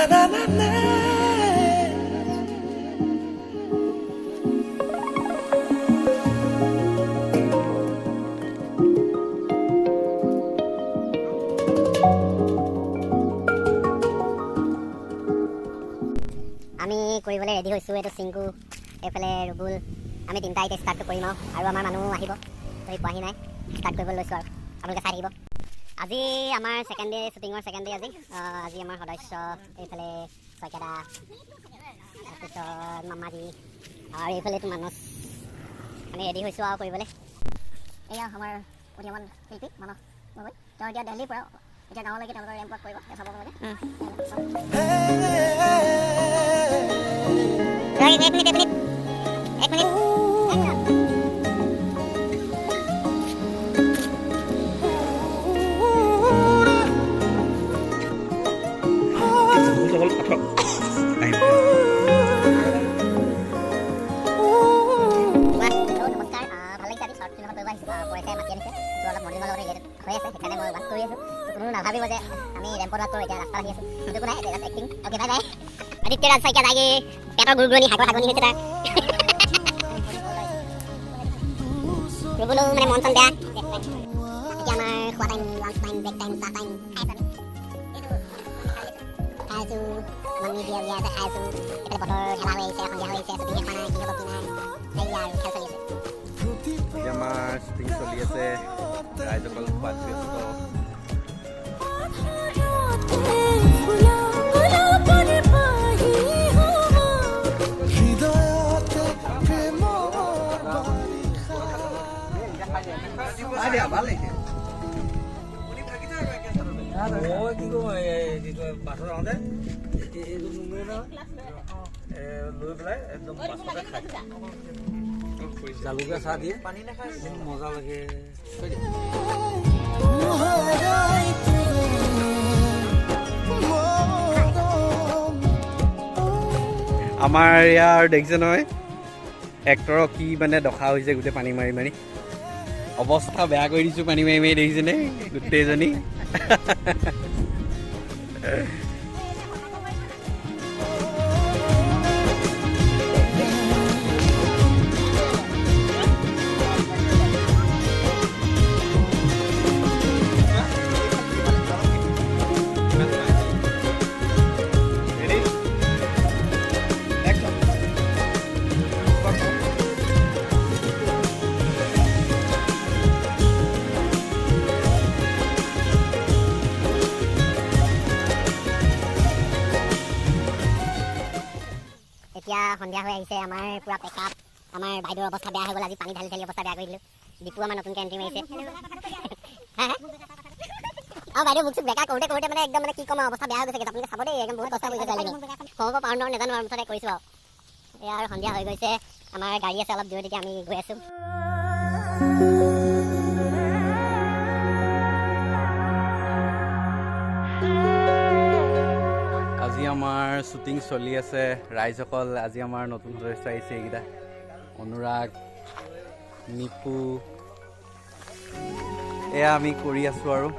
Na na na. আমি কৰিবলৈ ready হৈছোঁ। এইটো চিংকু, এইফালে ৰুবুল, আমি তিনিটা এতিয়া ষ্টাৰ্টটো কৰিম আৰু আমাৰ মানুহ আহিব, তো সি পোৱাহি নাই। ষ্টাৰ্ট কৰিবলৈ লৈছোঁ আৰু আপোনালোকে চাই থাকিব। আজি আমাৰ ছেকেণ্ড ডে, শ্বুটিঙৰ ছেকেণ্ড ডে আজি। আজি আমাৰ সদস্য এইফালে শইকীয়া দা, তাৰপিছত মামাজী আৰু এইফালেতো মানস। আমি ৰেডি হৈছোঁ আৰু কৰিবলৈ। এয়া আমাৰ উদীয়মান শিল্পী মানস গগৈ। তেওঁ এতিয়া দেলহিৰ পৰা এতিয়া গাঁৱলৈকে তেওঁলোকৰ ৰেম্প ৱাক কৰিব, এতিয়া চাব আপোনালোকে। এক মিনিট, এক মিনিট, এক মিনিট। নমস্কাৰ, ভাল লাগিছে। আজি শ্বৰ্ট ফিল্ম এখন কৰিব আহিছোঁ। পৰেশে মাতি আনিছে, তো অলপ মডেলিঙৰ লগত ৰিলেটেড হৈ আছে, সেইকাৰণে মই ৱাক কৰি আছোঁ। কোনো নাভাবিব যে আমি ৰেম্পত ৱাক কৰোঁ, এতিয়া ৰাস্তাত আহি আছোঁ। সেইটো একো নাই, just acting. Okay, bye bye. Aditya Raj Saikia যায়গে, পেটৰ গুৰগুৰণি, সাগৰ হাগনি হৈছে তাৰ। ৰুবুলো মানে মন চন বেয়া। এতিয়া আমাৰ খোৱা time, lunch time, break time, চাহ টাইম। খাই আছোঁ আমি, খাই আছোঁ। মাম্মী বিয়া উলিয়াই আছে, খাই আছোঁ। এইফালে বতৰ ঢেলা হৈ আহিছে, সন্ধিয়া হৈ আহিছে। শ্বুটিং শেষ হোৱা নাই, কি হ'ব কি নাই, সেয়া আৰু খেল চলি আছে। আজি আমাৰ শ্বুটিং চলি আছে, ৰাইজসকল খোৱাত ব্যস্ত। হৃদয়তে প্ৰেমৰ বাৰিষা। মই কি কওঁ, এই কি কয়, বাছত আহোঁতে এইটো নুমে নহয়, লৈ পেলাই একদম বাছতে খাই জালুকীয়া চাহ দিয়ে, মজা লাগে। হেৰাই তোৰে মৰম। আমাৰ ইয়াৰ দেখিছে নহয় এক্টৰক কি মানে দশা হৈছে, গোটেই পানী মাৰি মাৰি অৱস্থা বেয়া কৰি দিছোঁ। পানী মাৰি মাৰি দেখিছেনে গোটেইজনী। Ready? Action. এতিয়া সন্ধিয়া হৈ আহিছে। আমাৰ পূৰা পেকআপ। আমাৰ বাইদেউৰ অৱস্থা বেয়া হৈ গ'ল, আজি পানী ঢালি ঢালি অৱস্থা বেয়া কৰি দিলোঁ। দীপু আমাৰ নতুনকৈ এণ্ট্ৰি মাৰিছে। হা হা, আৰু বাইদেউ বুক চুক বেকা কৰোঁতে কৰোঁতে মানে একদম মানে কি ক'ম আৰু, অৱস্থা বেয়া হৈ গৈছে। আপোনালোকে চাব দেই, একদম বহুত কষ্ট কৰিছে ছোৱালীজনী। হ'ব পাৰোঁ নোৱাৰোঁ নাজানো আৰু, মুঠতে কৰিছোঁ আৰু। এয়া আৰু সন্ধিয়া হৈ গৈছে। আমাৰ গাড়ী আছে অলপ দূৰত, এতিয়া আমি গৈ আছোঁ। আজি আমাৰ শ্বুটিং চলি আছে। ৰাইজসকল, আজি আমাৰ নতুন সদস্য আহিছে এইকেইটা, অনুৰাগ, নিপু। এয়া আমি কৰি আছোঁ আৰু।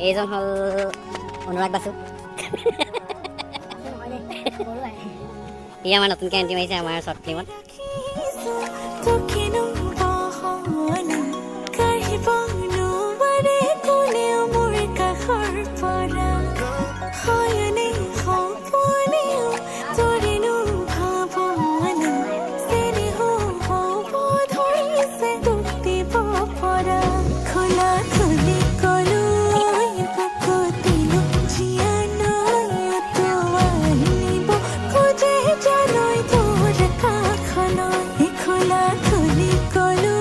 এইজন হ'ল অনুৰাগ বাসু। ই আমাৰ নতুনকৈ এণ্ট্ৰি মাৰিছে আমাৰ শ্বৰ্ট ফিল্মত। তোকেনো বহনা কাঢ়িব নোৱাৰে কোনেও মোৰ কাষৰ পৰা। শয়নে সপোনেও তোৰেনো ভাৱনা চেনেহো হ'ব ধৰিছে তোক দিব পৰা। খোলা খুলি কলো বুকুতিনো জীয়া নৈ আহিব খোজে জানৈ তোৰ কাষলৈ। খোলা খুলি কলো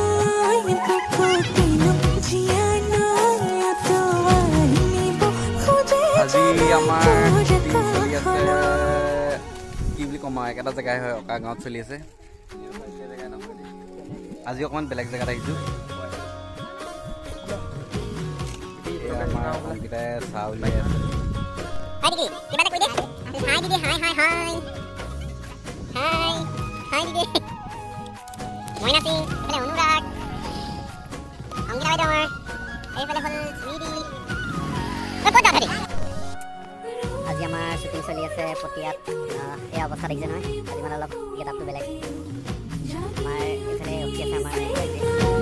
বুকুতিনো জীয়া নৈ আহিব খোজে আজি জানৈ আমাৰ তোৰ শ্বুটিং চলি আছে। কাষলৈ। কি বুলি ক'ম আৰু, একেটা জেগাই হয়, অকা গাঁৱত চলি আছে। আজি অকণমান বেলেগ জেগাত আহিছোঁ। এয়া আমাৰ অংকিতাই চাহ উলিয়াই আছে। হাই দিদি, কিবা এটা কৈ দে। হাই দিদি, হাই হাই হাই হাই হাই দিদি। মইনা সিং, এইফালে অনুৰাগ, অংকিতা বাইদেউ আমাৰ, এইফালে হ'ল চুইটি। ঐ, ক'ত যাওঁ তহঁতি? শ্বুটিং চলি আছে পটিয়াত। এই অৱস্থা দেখিছে নহয়, আজি মানে অলপ গেট আপটো বেলেগ। আমাৰ এইফালে ৰখি আছে আমাৰ।